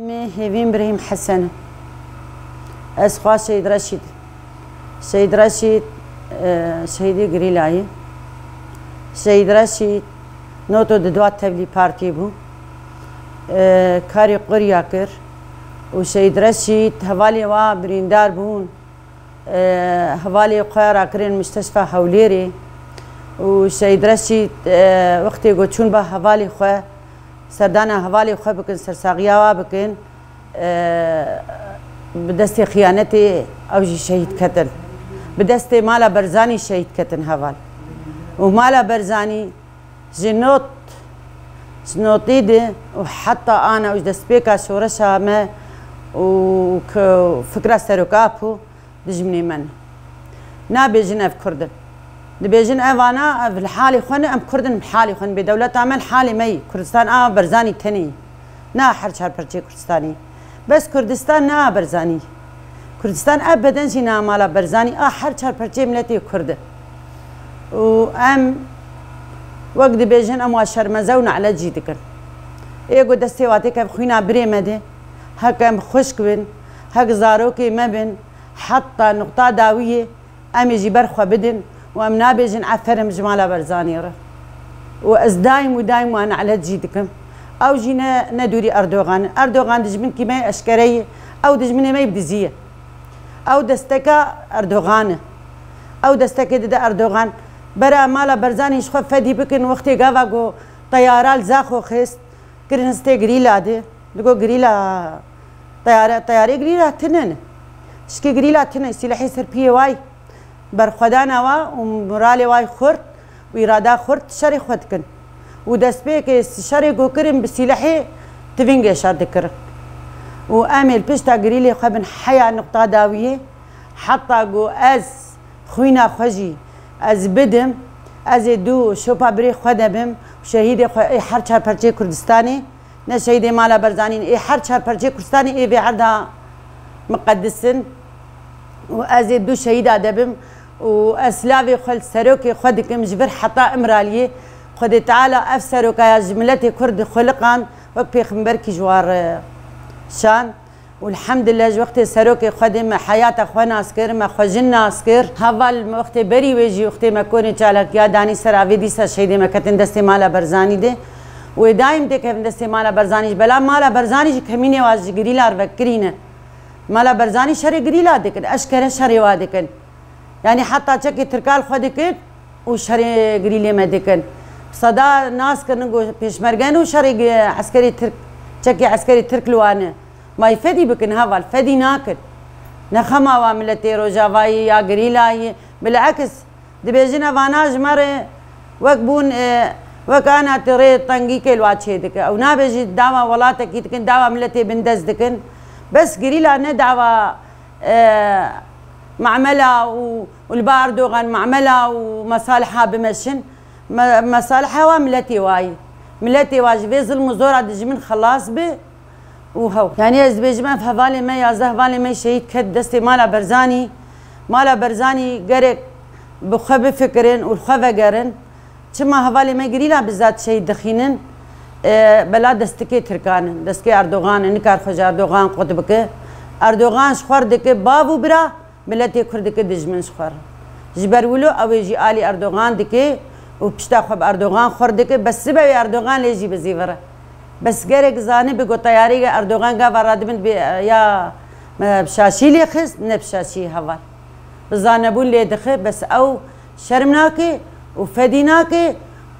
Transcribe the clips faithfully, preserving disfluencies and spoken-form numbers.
Min hêvîn Birhîm Hesen. Ez xwe Şehîd Reşîd. Şehîd Reşîd, e, şehîdê gerîlayê. Şehîd Reşîd noto di dua tevlî partiyê bû. E, karê qoriya kir û Şehîd Reşîd hevalê wa birîndar bûn. E, hevalê xwe rakirin Mîsteşfa Hewlêrê û Şehîd Reşîd, e, wextê ku çûn ba hevalê xwe, serdana hevalê xwe bikin, sersaxiya wa bikin, e, bi destê xiyanetê ew jî şehîd ketin. Bi destê mala Berzanî şehîd ketin heval. Û mala Berzanî ji not, ji notî de û heta ana û ji destpêka şoreşa me û ku fikra Serok Apo dijminê me ne. Nabêjin ev Kurd in. Dibêjin evana ev li halê xwe ne, em Kurd in, li halê xwe ne. Bê dewleta me li halê me yî. Kurdistan a Berzanî tenê yî. Na her çar perçê Kurdistanê. Bes Kurdistan na Berzanî. Kurdistan ebeden jî na mala Berzanî a her çar perçê miletê Kurd e. Û em wek dibêjin em wa şermeze û nalet jî dikin. Ê ku destê wa têkeve xwîna birê me de, hek em xwişk bin, hek zarokê me bin, heta nuqta dawiyê, em ê jî ber xwe bidin û em nabêjin eferim ji mala Berzanî re. Û ez daîm û daîm wan elet jî dikim. Ew jî ne, ne dûrî Erdogan in. Erdogan dijminkî me ye eşkere ye. Ew dijminê me yê bi dizî ye. Ew desteka Erdogan e. Ew destekê dide Erdogan. Bera mala Berzanî ji xwe fedî bikin, wextê gava ku teyara li Zaxo xist, kirin stê grîla de. Digo grîla teyare, teyarê grîla tine ne. Tişkê grîla tine, sîlehê ser piyê way, berxwedana wa û moralê way xurt û îrada xurt şerê xwe dikin. Û destpêkê şerê ku kirin bi sîlehê tivîngê şer dikirin. Û em ê li pişta grîlê xwe bin heya nuqta dawiyê, heta ku ez xwîna xwe jî ez bidim, ez ê dû şopa birê xwe de bim, şehîdê xwe ê her çar perçê Kurdistanê, ne şehîdê mala Berzanî ne, ê her çar perçê Kurdistanê ê vê erda miqedis in û ez ê dû şehîda de bim û ez silavê xwe li serokê xwe dikim ji vir heta Îmraliyê. Xwedê Teala ev serokaya ji miletê Kurd xuliqand wek pêxemberkî ji war, e, şand. Û elhamdulillah ji wextê serokê xwe dê me heyata xwe nas kir, me xwe jin nas kir. Heval me wextê berî wê jî wextê me konê çalakiya danî ser avê dîsa şehîdê me ketin destê mala Berzanî de. Wê daîm têkevin destê mala Berzanî jî. Bela mala Berzanî jî kemînê wa ji girîla re vekirîne. Mala Berzanî şerê girîla dikin, eşkere şerê wa dikin. Yanî heta çekê Tirka li xwe dikin û şerê girîlê me dikin. Bi seda nas kirin ku pêşmerge ne û şerê gi-, eskerê Tirk, çekê eskerê Tirk li wan e. Ma yê fedî bikin heval, fedî nakin. Ne xema wa miletê Rojavayî ya girîlayî, bil'eks dibêjin evana ji me re wek bûn, e, wek ana ti rê tengîkê li wa çê dike. Ew nabêjî dawa welatekî dikin, dawa miletê bindest dikin. Bes girîla ne dawa, e, mamela û, û li ba Erdogan mamela û mesaliha bimeşin. Me-, mesaliha wa miletê wa yî. Miletê wa ji vê zilm û zora dijmin xelas bi. Û hew. Yanî ez dibêjim ev hevalê me, yazdeh hevalê me şehîd ket destê mala Berzanî. Mala Berzanî gerek bi xwe bifikirin û li xwe vegerin. Çima hevalê me girîla bizat şehîd dixînin? E, bela destikê Tirkan in, destikê Erdogan in, nikar xwe ji Erdogan qut bike. Erdogan ji xwe re dike bav û bira, miletê Kurd dike dijmin ji xwe re. Ji ber wilo ew ê jî alî Erdogan dike û pişta xwe bi Erdogan xwe re dike, bes sibe wê Erdogan lê jî bizîvire. Bes gerek zanibe ku teyarê Erdogan gava radibin bê ya me bi şaşî lê xist, ne bi şaşî heval. Bi zanebûn lê dixe, bes ew şerm nake û fedî nake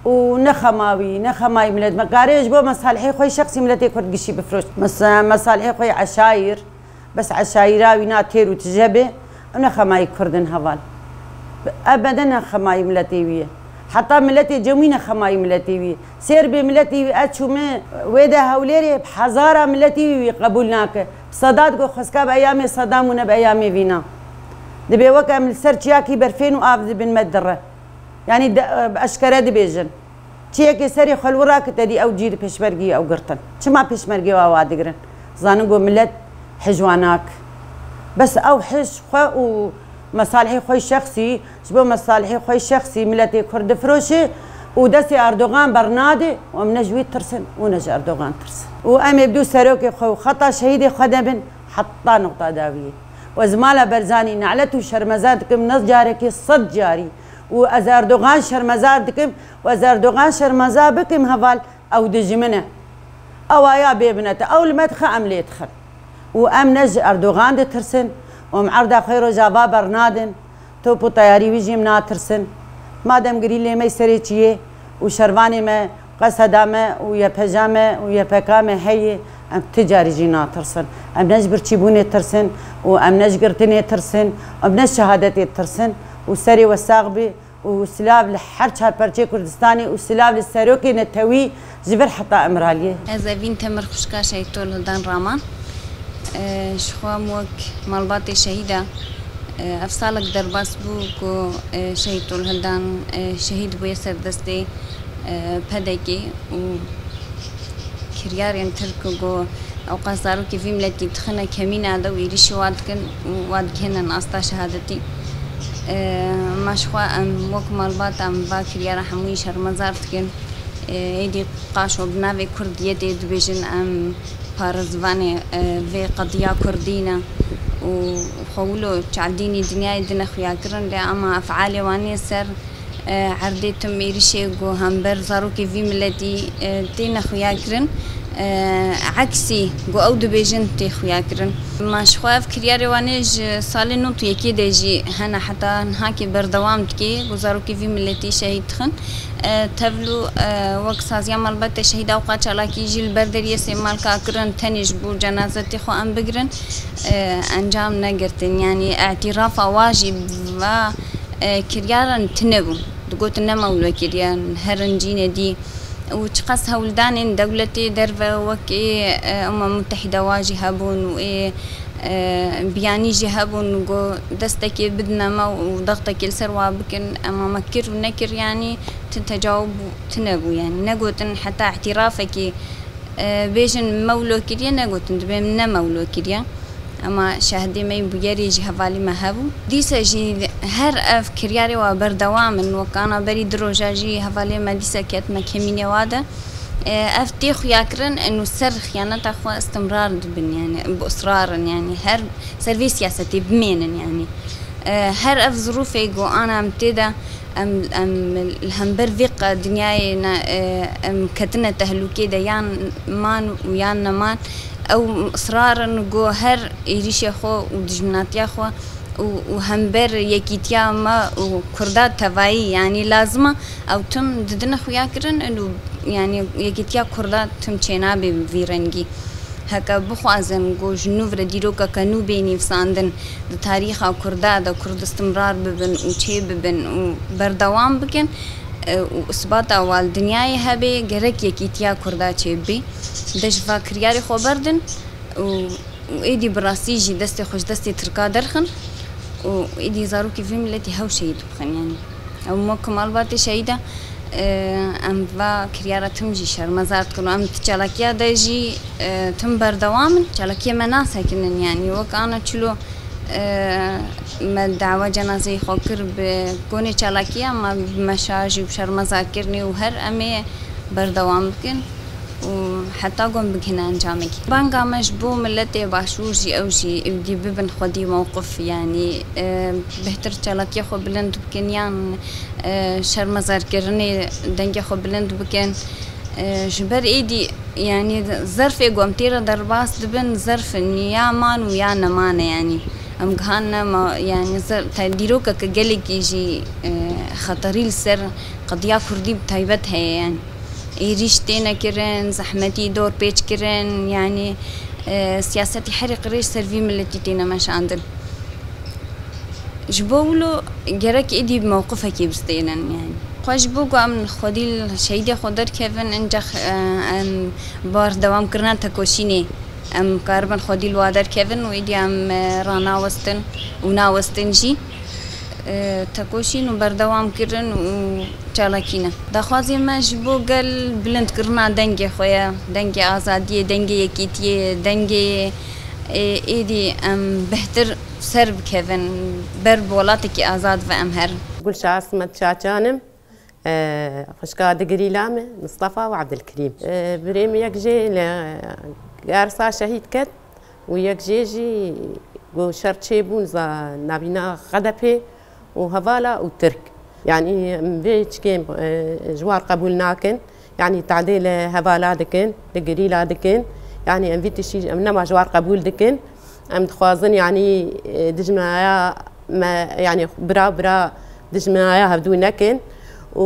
û ne xema wî, ne xema wî milet. Me karê ji bo mesalihê xwe yê şexsî miletê Kurd gişî bifiroş. Mes-, mesalihê xwe yê eşayîr, bes eşayîra wî na têr û tije be, ew ne xema yê Kurd in heval. Ebeden ne xema yê miletê wî ye. Heta miletê cem wî ne xema yê miletê wî ye. Sêr bê miletê wî, ez çûme wê de Hewlêrê, bi hezara miletê wî wî qebûl nake. Sedat got xwezka bi eyamê Sedam û ne bi eyamê vîna. Dibê wek em li ser çiyakî berfên û av dibin me dire. Yanî de, bi eşkere dibêjin. Çiyekê serê xwe li wir rakir, te dî ew cî di pêşmergî ew girtin. Çima pêşmergê wa wa digirin? Zanin ku milet hij wa nak. Bes ew hij xwe û mesalihê xwe yê şexsî, ji bo mesalihê xwe yê şexsî miletê Kurd difiroşe û destê Erdogan bernade û em ne ji wî tirsin û ne ji Erdogan tirsin. Û em ê bi dû serokê xwe û xeta şehîdê xwe de bin heta noqta dawiyê. Û ez mala Barzanî nelet û şermezar dikim, ne carekê, sed carî. Û ez Erdogan şermezar dikim û ez Erdogan şermezar bikim heval, ew dijmin e. Ew aya bê binete. Ew li me dixe, em lê dixin. Û em ne ji Erdogan ditirsin û em erda xwe Rojava bernadin. Top û teyarî wî jî em natirsin. Madem girî lê me serê çiyê û şervanê me, Qeseda me û Y P J me û Y P K me heye, em ti carî jî natirsin. Em ne ji birçîbûnê tirsin û em ne ji girtinê tirsin, em ne ji şehadetê tirsin û serê we sax bî. Û silav li her çar perçê Kurdistanê û silav li serokê netewî ji vir heta Îmraliyê. Ez Evîn Temir, xwişka Şehîd Tolhildan Raman. E, ji xwe em wek malbatê şehîda, e, ev salek derbas bû ku, e, Şehîd Tolhildan, e, şehîd bûye ser destê, e, pedekê û kiryarên tir ku got, ewqas zarokê vî miletî dixine kemîna de û êrîşî wa dikin û wa digihînin asta şehadetî. E, ma ji xwe em wek malbat em va kiryara hemûyî şermezar dikin. E, êdî qaşo bi navê Kurdiyetê dibêjin, em parêzvanê, e, vê qediya Kurdî ne û xwe wilo çavdînî dinyayê dine xuyakirin, lê ema efalê wan ê ser e, erdê tim êrişê ku hember zarokê vî miletî, e, têne xuya kirin, e, eksî ku ew dibêjin tê xuya kirin. Ma ji xwe ev kiryarê wan ê ji salê nod û yekê de jî hene heta nihakê berdewam dike ku zarokê vî miletî şehîd dixin. E, tevlû, e, wek saziya malbate şehîda û qat çalakî jî li ber deriyê Sêmalka kirin, tenê ji bo cenazetê xwe em bigirin, e, encam negirtin. Yanî îtîrafa wa jî va e, kiryaran tune bû. Digotin nema wilo kiriye, herin cînê dî. Û çiqas hewldanên dewletê derve wekî, e, Umem Mutehîde wa jî hebûn û ê, e, biyanî jî hebûn, got destekê bidine me û dextekê li ser wa bikin, ema me kir û nekir, yanî ti tecawub tune bû, yanî negotin heta îtîrafekî, e, bêjin me wilo kiriye, negotin dibê min ne me wilo kiriye. Ema şehidê me yî bûyerê jî hevalî me hebû. Dîse jî her ev kiryarê wa berdewam in, wek ana berî du roja jî hevalê me dîse ketine kemînê wa de. E, ev tê xuyakirin, û ser xiyaneta xwe istimrar dibin, yanî bi israr in, yanî her ser vê siyasetê bimênin, yanî. E, her ev zirûfê ku ana em tê de, em, em li hember vê qe-, dinyayê ne, e, em ketine tehlûkê de, yan man û yan neman, ew israr in ku her êrîşê xwe û dijminatiya xwe û, û hember yekîtiya me û Kurda tevayî, yanî lazim e ew tim didine xuya kirin û, yanî yekîtiya Kurda tim çênabe bi vî rengî. Heke bixwazin ku ji nû re dîrokeke nû bê nivîsandin, di tarîxa Kurda de Kurd istimrar bibin û çêbibin û berdewam bikin, e, û isbata wan li dinyayê hebe, gerek yekîtiya Kurda çêbibê. De ji va kiryarê xwe berdin û, û êdî bi rastî jî destê xwe ji destê Tirka derxin û êdî zarokê vê miletî hew şehîd bixin, yanî. Ew me ku malbatê şehîda, e, em va kiryara tim jî şermezar dikin û em di çalakiya de jî, e, tim berdewam in. Çalakiyê me nasekinin, yanî wek ana çilo, e, me dawa cenazeyê xwe kir bi gonê çalakiya, me bi meşa jî bi şermezarkirinê û her em ê berdewam bikin. û heta ku em bigihine encamekê. Banga me ji bo miletê başûr jî ew jî êdî bibin xwedî mewqif, yanî, e, bêhtir çalakiya xwe bilind bikin yan, e, şermezarkirinê dengê xwe bilind bikin. E, ji ber êdî, yanî zerfê ku em tê re derbas dibin, zerf in ya man û ya neman e, yanî. Em gihanine ma, yanî zer-, te-, dîrokeke gelekî jî, e, xeterî li ser qediya Kurdî bi taybet heye, yanî. Êrîş têne kirin, zehmetî dorpêç kirin, yanî, e, siyasetî herî qirêj ser vî miletî têne meşandin. Ji bo wilo gerek êdî mewqifekê bistênin, yanî. Xwe ji bo ku em xwedî li şehîdê xwe derkevin, incex, e, em berdewamkirina tekoşînê em karibin xwedî li wa derkevin û êdî em, e, ranawestin û nawestin jî. e, tekoşîn û berdewam kirin û çalakî ne. Daxwazê me ji bo gel bilindkirina dengê xwe ye, dengê azadiyê, dengê yekîtiyê, dengê, e, êdî em bêhtir ser bikevin, ber bi welatekî azad ve em herin. Gulşah Simet Çaçan im. Xwişka di gerîla me, Mistefa û Ebdilkerîm. Birê min yek jê li Gersa şehîd ket û yek jê jî ku şer çêbûn za navîna Xedepê û hevala û Tirk. Yanî em vê çikê ji war qebûl nakin. Yanî tadê li hevala dikin, li gerîla dikin. Yanî em vî tiştî em nema ji war qebûl dikin. Em dixwazin, yanî, e, dijminaya me, yanî bira bira dijminaya hevdû nekin û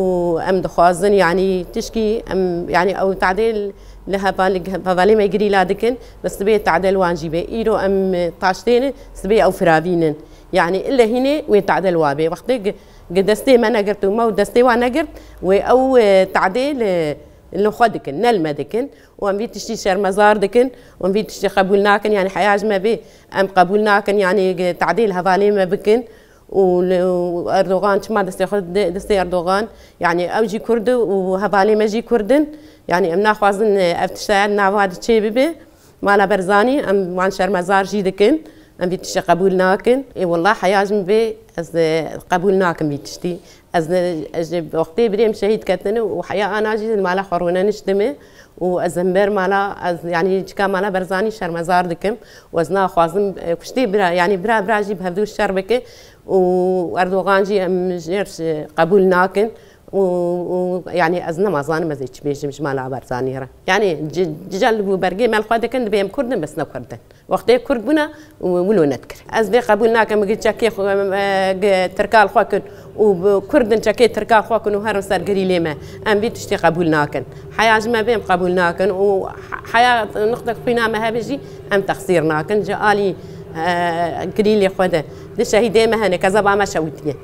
em dixwazin, yanî tişkî em, yanî ew tadê li heval-, hevalê me girîla dikin, bi sibê tadê li wan jî bê. Îro em taştê ne, sibê ew firavînin. Yanî ile hînê wê tadê li wa bê. Wextê gi-, gi destê me negirt û me û destê wa negirt, wê ew, e, tadê li, li xwe dikin, ne li me dikin. Û em vî tiştî şermezar dikin, û em vî tiştî qebûl nakin, yanî heya ji me bê, em qebûl nakin, yanî tadê li hevalê me bikin. Û li, û Erdogan, çima destê xwe dide destê Erdogan? Yanî ew jî Kurd û hevalê me jî Kurd in. Yanî em naxwazin, e, ev tiştaya di nava de çê bibe. Mala Berzanî, em wan şermezar jî dikin. Em vî tiştî qebûl nakin. Ê wallah heya ji min bê, ez, e, qebûl nakim vî tiştî. Ez ne, ez ji wextê birêm şehîd ketine û heya ana jî li mala xwe rûne niştime û ez hember mala, ez, yanî çika mala Berzanî şermezar dikim û ez naxwazim, e, kuştê bira, yanî bira bira jî bi hevdû şer bike û Erdogan jî em jêr, e, qebûl nakin û, û, yanî ez nema zanim ez ê çi bêjim ji mala Berzanî re. Yanî ci-, cica li bo bergê me li xwe dikin, dibê em Kurd in, bes ne Kurd in. Wextê Kurd bûne û wilo nedikir. Ez vê qebûl nakim, gi çekê xwe, e, gi Tirka li xwe kin û bi Kurd in çekê Tirka li xwe kin û herin ser girîlê me. Em vî tiştî qebûl nakin. Heya ji me bê em qebûl nakin û he-, heya nuqtek xwîna me hebe jî em texsîr nakin. Ji alî, e, girîlê xwe de. Di şehîdê me hene, kezeba me şewitiye.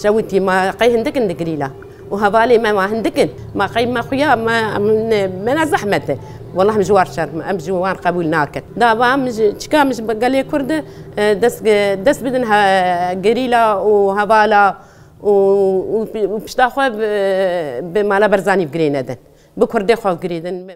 Şewitî, ma qey hindik in di girîla. Û hevalê me ma hindik in. Ma qey me xuya, me, me, me ne zehmet e. Wallah em ji war şer, em ji wan qebûl nakin. Dava em ji, çika em ji gelê Kurd, e, dest, dest bidin he, gerîla û hevala û, û, û pişta xwe bi, bi mala Berzanî bi girê nedin. Bi Kurdê xwe bi girê din.